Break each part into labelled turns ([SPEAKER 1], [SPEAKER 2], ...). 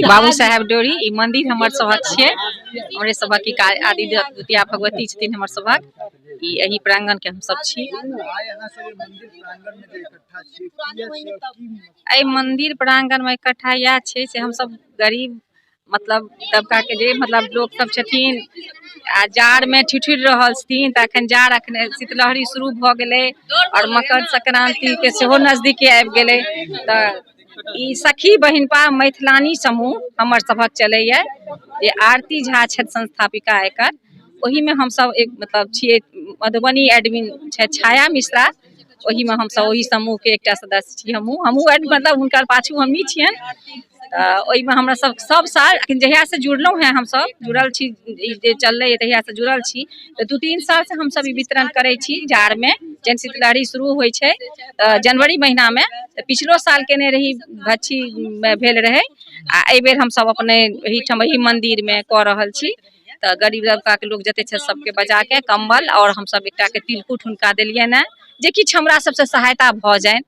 [SPEAKER 1] बाबू साहेब डोरी। ई मंदिर हमर सभक छियै, हमरे सभक ई आदि द्वितीया भगवती छथिन हमर सभक। ई एहि प्रांगण के हमसब छी। एहि मंदिर प्रांगण में इकट्ठा इएह छै से हमसब गरीब मतलब तबका के जे मतलब लोक सब छथिन आ जाड़ में ठिठुरि रहल छथिन, तऽ अखन जाड़, अखन शीतलहरी शुरू भऽ गेलै आओर मकर संक्रांति के सेहो नजदीके आबि गेलै। तऽ ई सखी बहिनपा मैथिलानी समूह हमर सभक चलैया, जे आरती झा छथि संस्थापिका एकर। ओहिमे हमसब एक मतलब छियै। मधुबनी एडमिन छथि छाया मिश्रा। ओहिमे हमसब ओहि समूहके एकटा सदस्य छी। हमहूँ हमहूँ मतलब हुनकर पाछू हमही छियनि। तऽ ओहिमे हमरा सब सब साल, जहियासँ जुड़लहुँ हेँ, हमसब जुड़ल छी, ई जे चललै तहियासँ जुड़ल छी, तऽ 2-3 सालसँ हमसब ई वितरण करै छी जाड़मे, जहन शीतलहरी शुरू होइ छै तऽ जनवरी महीनामे। तऽ पिछलो साल केने रही, भच्छीमे भेल रहै, आ एहिबेर हमसब अपने एहिठाम एहि मन्दिरमे कऽ रहल छी। तऽ गरीब तबकाके लोक जते छै, सबके बजाके कम्बल आओर हमसब एकटाके तिलकुट हुनका देलियनि हेँ, जे किछु हमरा सबसँ सहायता भऽ जानि,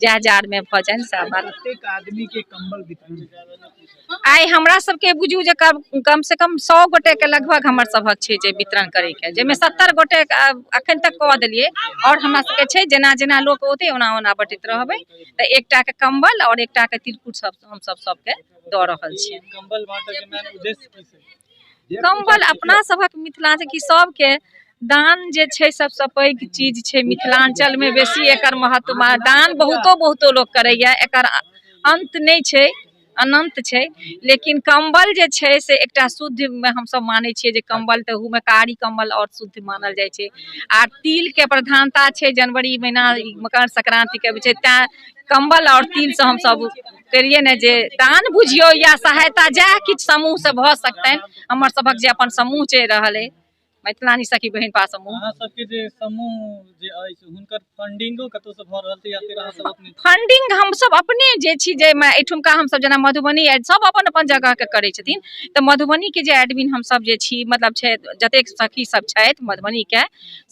[SPEAKER 1] जएह जाड़मे भऽ जानि, सएह बात।
[SPEAKER 2] कतेक आदमी के कंबल वितरण?
[SPEAKER 1] आइ हमरा सबके बुझू जे कम कम से कम 100 गोटेके लगभग हमर सभक छै जे वितरण करैके, जाहिमे 70 गोटे अखन तक कऽ देलियै आओर हमरा सबके छै, जेना जेना लोक औतै ओना ओना बँटैत रहबै। तऽ एकटाके कम्बल आओर एकटाके तिलकुट सब हमसब सबके दऽ रहल छियै।
[SPEAKER 2] कंबल बांटय के मेन उद्देश्य की छै?
[SPEAKER 1] कम्बल अपना सभक मिथिला कि सबके दान जे छै सबसँ पैघ चीज छै। मिथिलाञ्चलमे बेसी एकर महत्व। दान बहुतो बहुतो लोक करैया, एकर अन्त नहि छै, अनन्त छै। लेकिन कम्बल जे छै से एकटा शुद्धमे हमसब मानै छियै जे कम्बल, तऽ ओहूमे कारी कम्बल आओर शुद्ध मानल जाइ छै। आ तिलके प्रधानता छै, जनवरी महीना मकर संक्रान्तिके छै, तैँ कम्बल आओर तिलसँ हमसब करियै ने जे दान बुझियौ या सहायता, जएह किछु समूहसँ भऽ सकतनि। हमर सभक जे अपन समूह चलि रहल अइ, मैथिलानी सखी बहिनपा समूह।
[SPEAKER 2] अहाँ सबके जे समूह जे अछि, हुनकर फंडिंगो कतौ से भऽ रहल छै या फिर अहाँ सब अपने?
[SPEAKER 1] फंडिंग हमसब अपने जे छी, जाहिमे एहिठुमका हमसब जेना मधुबनी, सब अपन अपन जगहके करै छथिन, तऽ मधुबनीके जे एडमिन हमसब जे छी, मतलब छै जतेक सखी सब छथि मधुबनीके,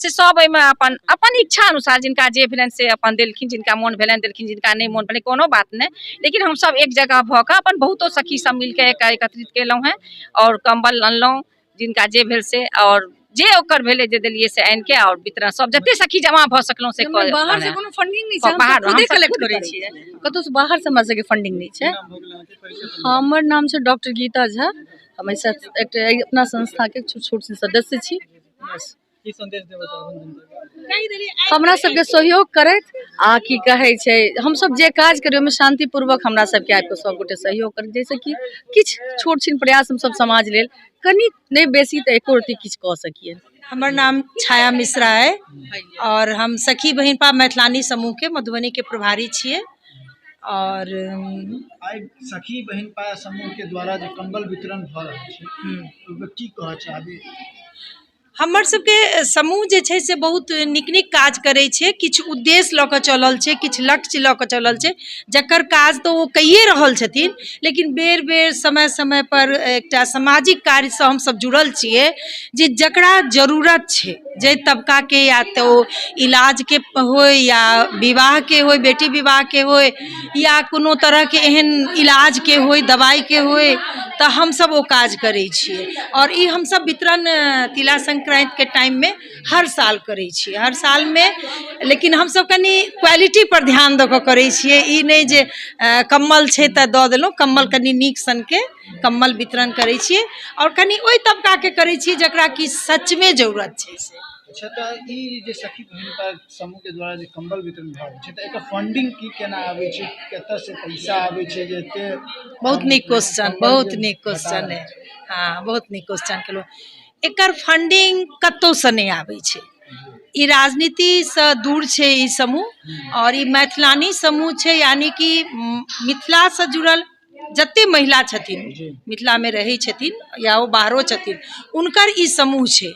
[SPEAKER 1] से सब एहिमे अपन अपन इच्छा अनुसार जिनका जे भेलनि से अपन देलखिन, जिनका मोन भेलनि देलखिन, जिनका नहि मोन भेलनि कोनो बात नहि। लेकिन हमसब एक जगह भऽ कऽ अपन बहुतो सखी सब मिलके एकत्रित केलहुँ हेँ आओर कम्बल अनलहुँ, जिनका जे भेल से आओर जे ओकर भेलै जे देलियै से आनि के आओर वितरण सब जते सखी जमा भऽ सकलहुँ से कऽ।
[SPEAKER 3] बाहर से कोनो फंडिंग नहि छै, हम
[SPEAKER 1] बाहर
[SPEAKER 3] खुदे
[SPEAKER 1] हमसब
[SPEAKER 3] कलेक्ट
[SPEAKER 1] खुद
[SPEAKER 3] करै
[SPEAKER 1] करै
[SPEAKER 3] छियै। कतौ से बाहर से हमरा सबके फंडिंग नहि छै।
[SPEAKER 2] नाम भऽ गेल अहाँके, परिचय दिअ।
[SPEAKER 3] हमर नाम छै डॉक्टर गीता झा। हम एहि एकटा एहि अपना संस्थाके छोट छोट सन सदस्य छी, बस।
[SPEAKER 2] की संदेश देबऽ चाहबै जनता के?
[SPEAKER 3] हमरा सबके सहयोग करैत आ की कहै छै, हमसब जे काज करी ओहिमे शान्तिपूर्वक हमरा सबके आबि कऽ सबगोटे सहयोग करैत, जाहिसँ कि किछु छोट छिन प्रयास हमसब समाज लेल कनि नहि बेसी तऽ एको रत्ती किछु कऽ सकियै।
[SPEAKER 4] हमर नाम छाया मिश्रा अइ आओर हम सखी बहिनपा मैथिलानी समूहके मधुबनीके प्रभारी छियै आओर
[SPEAKER 2] आइ सखी बहिनपा समूह के द्वारा जे कंबल वितरण भऽ रहल छै, ओहिपर की कहऽ चाहबै?
[SPEAKER 4] हमर सबके समूह जे छै से बहुत नीक नीक काज करै छै। किछु उद्देश्य लऽ कऽ चलल छै, किछु लक्ष्य लऽ कऽ चलल छै, जकर काज तऽ ओ कैये रहल छथिन, लेकिन बेर बेर समय समय पर एकटा सामाजिक कार्यसँ हमसब जुड़ल छियै जे जकरा जरूरत छै, जाहि तबकाके, या तऽ ओ इलाजके होइ या विवाहके होइ, बेटी विवाहके होइ या कोनो तरहके एहन इलाजके होइ, दबाइके होइ, तऽ हमसब ओ काज करै छियै। आओर ई हमसब वितरण तिला संक्रान्तिके टाइममे हर साल करै छियै, हर सालमे। लेकिन हमसब कनि क्वालिटीपर ध्यान दऽ कऽ करै छियै। ई नहि जे कम्बल छै तऽ दऽ देलहुँ। कम्बल कनि नीक सनके कम्बल वितरण करै छियै आओर कनि ओहि तबकाके करै छियै जकरा कि सचमे जरूरत छै से।
[SPEAKER 2] अच्छा, तऽ ई जे सखी बहिनपा समूह के द्वारा जे कंबल वितरण भऽ रहल छै, तऽ एकर फंडिंग की केना आबै छै? कतऽ से पैसा आबै छै जे एते?
[SPEAKER 4] बहुत नीक क्वेश्चन।
[SPEAKER 2] कंबल
[SPEAKER 4] बहुत
[SPEAKER 2] जे
[SPEAKER 4] नीक
[SPEAKER 2] बता
[SPEAKER 4] क्वेश्चन
[SPEAKER 2] रहल
[SPEAKER 4] अइ। हँ, बहुत नीक क्वेश्चन केलहुँ। एकर फंडिंग कतहुसँ नहि आबै छै। ई राजनीतिसँ दूर छै ई समूह आओर ई मैथिलानी समूह छै, यानि कि मिथिलासँ जुड़ल जते महिला छथिन, मिथिलामे रहै छथिन या ओ बाहरो छथिन, हुनकर ई समूह छै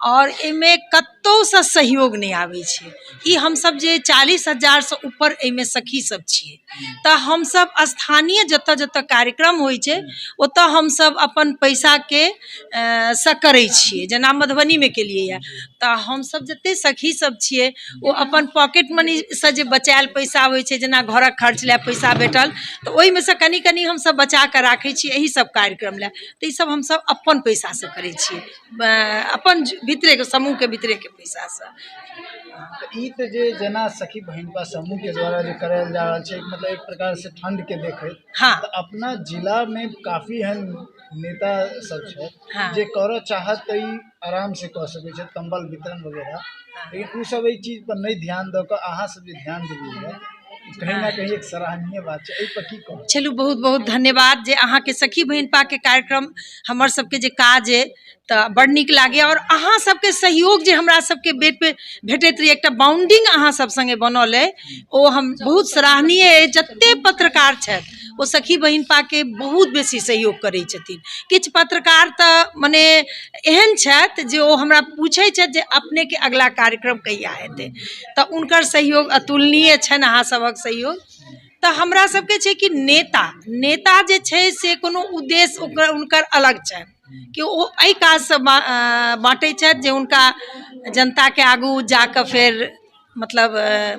[SPEAKER 4] आओर एहिमे कतौ कतहुसँ सहयोग नहि आबै छै। ई हमसभ जे 40,000सँ ऊपर एहिमे सखी सब छियै, तऽ हमसभ स्थानीय जतऽ जतऽ कार्यक्रम होइ छै ओतऽ हमसभ अपन पैसाके सँ करै छियै। जेना मधुबनीमे केलियै तऽ हमसभ जते सखी सब छियै ओ अपन पॉकेट मनीसँ जे बचायल पैसा होइ छै, जेना घरक खर्च लए पैसा भेटल तऽ ओहिमे सँ कनि कनि हमसभ बचा कऽ राखै छियै एहि सब कार्यक्रम लए। तऽ ई सब हमसभ अपन पैसासँ करै छियै, अपन भीतरेके समूहके भीतरेके पैसासँ।
[SPEAKER 2] तऽ ई तऽ जे जेना सखी बहिनपा समूह के द्वारा जे करायल जा रहल छै, मतलब एक प्रकार से ठंड के देखैत, तऽ अपना जिला में काफी एहन नेता सब छै जे करऽ चाहत तऽ ई आराम से कऽ सकै छै कंबल वितरण वगैरह, लेकिन ओ सब एहि चीज पर नहि ध्यान दऽ कऽ अहाँ सब जे ध्यान देलियै, कहीं ना कहीं एक सराहनीय बात छै। एहि पर की कहब?
[SPEAKER 4] चलू, बहुत बहुत धन्यवाद जे अहाँके सखी बहिनपाके कार्यक्रम हमर सबके जे काज अइ तऽ बड़ नीक लागैए, आओर अहाँ सबके सहयोग जे हमरा सबके बेर पे भेटैत रहै, एकटा बाउंडिंग अहाँ सब सङ्गे बनल अइ, ओ हम बहुत सराहनीय अइ। जते पत्रकार छथि ओ सखी बहिनपाके बहुत बेसी सहयोग करै छथिन। किछु पत्रकार तऽ मने एहन छथि जे ओ हमरा पूछै छथि जे अपनेके अगिला कार्यक्रम कहिया हेतै, तऽ हुनकर सहयोग अतुलनीय छनि अहाँ सभक सहयोग। तऽ हमरा सबके छै कि नेता नेता जे छै से कोनो उद्देश्य ओकर हुनकर अलग छनि कि ओ एहि काजसँ बाँटै छथि जे हुनका जनताके आगू जाकऽ फेर मतलब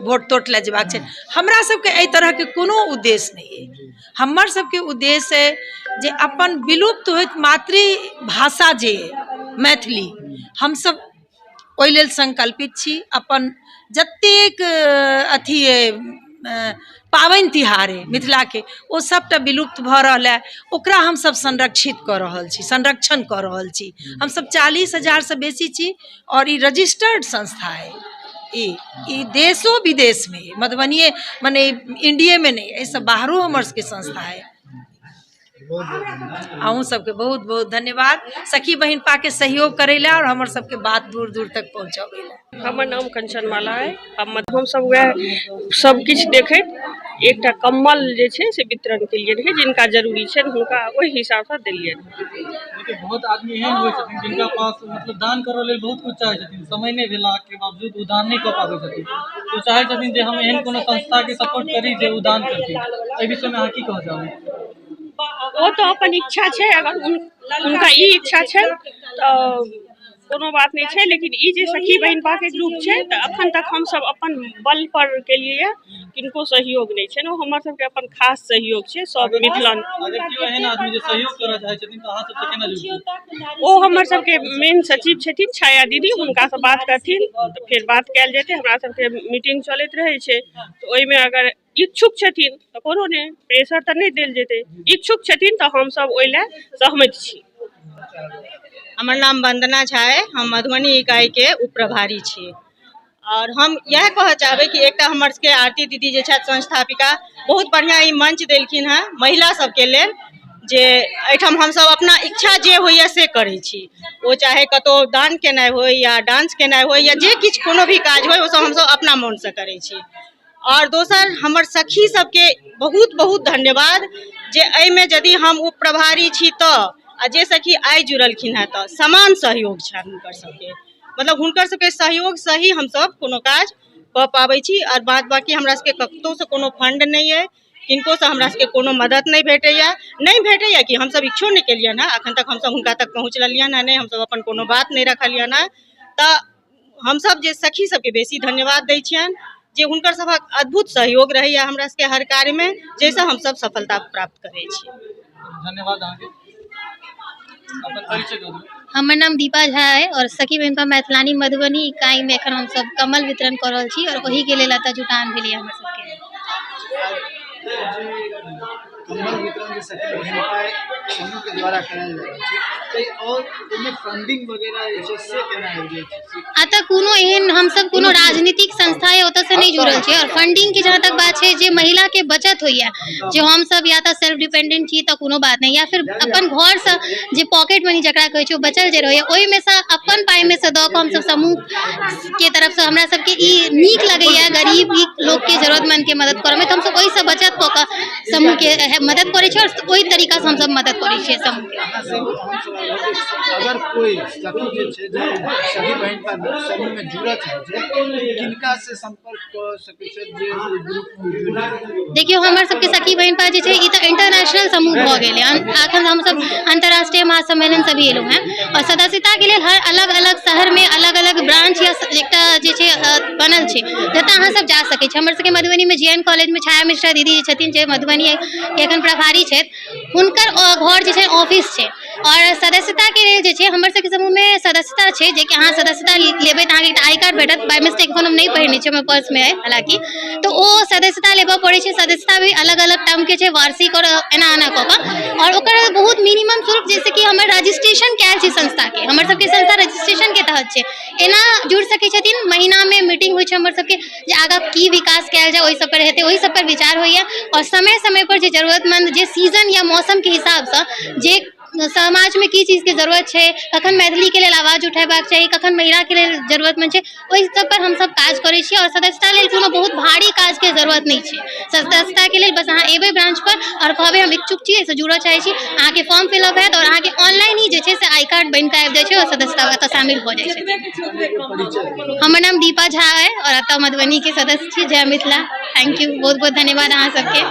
[SPEAKER 4] वोट तोट लए जेबाक छै। हमरा सबके एहि तरहके कोनो उद्देश्य नहि अइ। हमर सबके उद्देश्य अइ जे अपन विलुप्त होइत मातृभाषा जे अइ मैथिली, हमसब ओहि लेल संकल्पित छी। अपन जतेक अथी अइ पाबनि तिहार अइ मिथिलाके, ओ सबटा विलुप्त भऽ रहल अइ, ओकरा हमसब संरक्षित कऽ रहल छी, संरक्षण कऽ रहल छी। हमसब 40,000सँ बेसी छी आओर ई रजिस्टर्ड संस्था अइ। ई देशो विदेशमे अइ, मधुबनिए मने इण्डियेमे नहि, एहिसँ बाहरो हमर सबके संस्था अइ। अहूँ सबके बहुत बहुत धन्यवाद सखी बहिनपाके सहयोग करै लए आओर हमर सबके बात दूर दूर तक पहुँचबै लए।
[SPEAKER 5] हमर नाम कंचन माला अइ। हमसब वएह सब किछु देखैत एकटा कम्बल जे छै से वितरण केलियै रहै, जिनका जरूरी छनि हुनका ओहि हिसाबसँ देलियनि।
[SPEAKER 6] देखियौ, बहुत आदमी एहन होइ छथिन जिनका पास मतलब दान करऽ लेल बहुत कुछ चाहै छथिन, समय नहि भेलाके बावजूद ओ दान नहि कऽ पाबै छथिन। ओ चाहै छथिन जे हम एहन कोनो संस्थाके सपोर्ट करी जे ओ दान करथिन। एहि विषयमे अहाँ की कहऽ चाहबै?
[SPEAKER 5] ओ तऽ अपन इच्छा छै, अगर हुनका ई इच्छा छै तऽ कोनो बात नहि छै, लेकिन ई जे सखी बहिनपाके ग्रुप छै तऽ अखन तक हमसब अपन बल पर केलियै, किनको सहयोग नहि छै। ओ हमर सबके अपन खास सहयोग छै सब मिथिला।
[SPEAKER 6] अगर केओ एहन आदमी जे सहयोग करऽ चाहै छथिन तऽ अहाँ सबसँ केना जुड़थिन?
[SPEAKER 5] ओ हमर सबके मेन सचिव छथिन छाया दीदी, हुनकासँ बात करथिन तऽ फेर बात कयल जेतै। हमरा सबके मीटिंग चलैत रहै छै, तऽ ओहिमे अगर इच्छुक छथिन तऽ कोनो नहि, प्रेशर तऽ नहि देल जेतै। इच्छुक छथिन तऽ हमसब ओहि लए सहमत छी।
[SPEAKER 7] हमर नाम वंदना झा अइ, हम मधुबनी इकाइके उप प्रभारी छी और हम इएह कहऽ चाहबै कि एकटा हमर सबके आरती दीदी जे छथि संस्थापिका, बहुत बढ़िआँ ई मंच देलखिन हेँ महिला सबके लेल, जे एहिठाम हमसब अपना इच्छा जे होइए से करै छी। ओ चाहे कतहु दान केनाइ होइ या डांस केनाइ होइ या जे किछु कोनो भी काज होइ, ओसब हमसब अपना मोनसँ करै छी। आओर दोसर हमर सखी सबके बहुत बहुत धन्यवाद जे एहिमे यदि हम उप प्रभारी छी तऽ आ जे सखी आइ जुड़लखिन हेँ तऽ समान सहयोग छनि हुनकर सबके, मतलब हुनकर सबके सहयोगसँ ही हमसब कोनो काज कऽ पाबै छी। आओर बाद बाँकी हमरा सबके कतहुसँ कोनो फण्ड नहि अइ, किनकोसँ हमरा सबके कोनो मदति नहि भेटैए, नहि भेटैए कि हमसब इच्छो नहि केलियनि हेँ एखन तक, हमसब हुनका तक पहुँचलियनि हेँ नहि, हमसब अपन कोनो बात नहि रखलियनि हेँ। तऽ हमसब जे सखी सबके बेसी धन्यवाद दै छियनि जे हुनकर सभक अद्भुत सहयोग रहैया हमरा सबके हर कार्यमे, जाहिसँ हमसब सफलता प्राप्त करै छी।
[SPEAKER 6] धन्यवाद अहाँके, अपन परिचय दऽ दियौ।
[SPEAKER 8] हमर नाम दीपा झा अइ और सखी बहिनपा मैथिलानी मधुबनी इकाईमे एखन हमसब कम्बल वितरण कऽ रहल छी और ओहिके लेल एतऽ जुटान भेलैए हमर सबके।
[SPEAKER 2] कम्बल वितरण जे सखी बहिनपा समूह के द्वारा करायल जा रहल छै, तऽ और एहिमे फंडिंग वगैरह जे छै से केना आबि जाइ छै?
[SPEAKER 8] एतऽ कोनो एहन हमसब कोनो राजनीतिक संस्था या ओतऽसँ नहि जुड़ल छी और फंडिंगके जहाँ तक बात छै, जे महिलाके बचत होइए, जे हमसब या तऽ सेल्फ डिपेंडेंट छी तऽ कोनो बात नहि, या फिर अपन घरसँ जे पॉकेट मनी जकरा कहै छै ओ बचल जे रहैए, ओहिमेसँ अपन पाइमे सँ दऽ कऽ हमसब समूहके तरफसँ हमरा सबके ई नीक लगैए गरीब लोकके जरूरतमन्दके मदद करऽमे, तऽ हमसब ओहिसँ बचत कऽ कऽ समूहके मदद करै छी और ओहि तरीकासँ हमसब मदद करै छियै समूहके।
[SPEAKER 2] अहाँ से एगो अहम सवाल कहलहुँ जे अगर कोइ सखी जे छै जे सखी बहिनपा समूहमे जुड़ऽ चाहै छै, किनका से सम्पर्क कऽ सकै छै जे ओहि ग्रुपमे जुड़ि जाय?
[SPEAKER 8] देखियौ, हमर सबके सखी बहिनपा जे छै, ई तऽ इंटरनेशनल समूह भऽ गेलै। अखन हमसब अंतर्राष्ट्रीय महासम्मेलन से भी एलहुँ हेँ आओर सदस्यताके लेल हर अलग अलग शहरमे अलग अलग ब्रांच या एकटा जे छै बनल छै, जतऽ अहाँ सब जा सकै छी। हमर सबके मधुबनीमे जेएन कॉलेजमे छाया मिश्रा दीदी जे छथिन, जे मधुबनीके एखन प्रभारी छथि, हुनकर घर जे छै, ऑफिस छै। आओर सदस्यताके लेल जे छै, हमर सबके समूहमे सदस्यता छै, जेकि अहाँ सदस्यता लेबै तऽ अहाँके एकटा I card भेटत। बाय मिस्टेक एखन हम नहि पहिरने छी, हमर पर्समे अइ हालाँकि। तऽ ओ सदस्यता लेबऽ पड़ै छै। सदस्यता भी अलग अलग टर्मके छै, वार्षिक आओर एना एना कऽ कऽ, आओर ओकर बहुत मिनिमम शुल्क, जैसे कि हमर रजिस्ट्रेशन कयल छै संस्थाके, हमर सबके संस्था रजिस्ट्रेशनके तहत छै। एना जुड़ि सकै छथिन। महीनामे मीटिंग होइ छै हमर सबके, जे आगाँ की विकास कयल जाय, ओहि सब पर हेतै, ओहि सब पर विचार होइए। आओर समय समय पर जे जरूरतमंद, जे सीजन या मौसमके हिसाबसँ जे समाजमे की चीजके जरूरत छै, कखन मैथिलीके लेल आवाज उठेबाक चाही, कखन महिलाके लेल जरूरतमंद छै, ओहि सब पर हमसब काज करै छी। आओर सदस्यता लेल कोनो बहुत भारी काजके जरूरत नहि छै। सदस्यताके लेल बस अहाँ एबै ब्रांच पर आओर कहबै, हम इच्छुक छी, एहिसँ जुड़ऽ चाहै छी। अहाँके फॉर्म फिलअप हैत आओर अहाँके ऑनलाइन ही जे छै से I card बनि कऽ आबि जाइ छै आओर सदस्यता एतऽ शामिल भऽ जाइ छै। हमर नाम दीपा झा अइ आओर एतऽ मधुबनीके सदस्य छी। जय मिथिला। Thank you, बहुत बहुत धन्यवाद अहाँ सबके।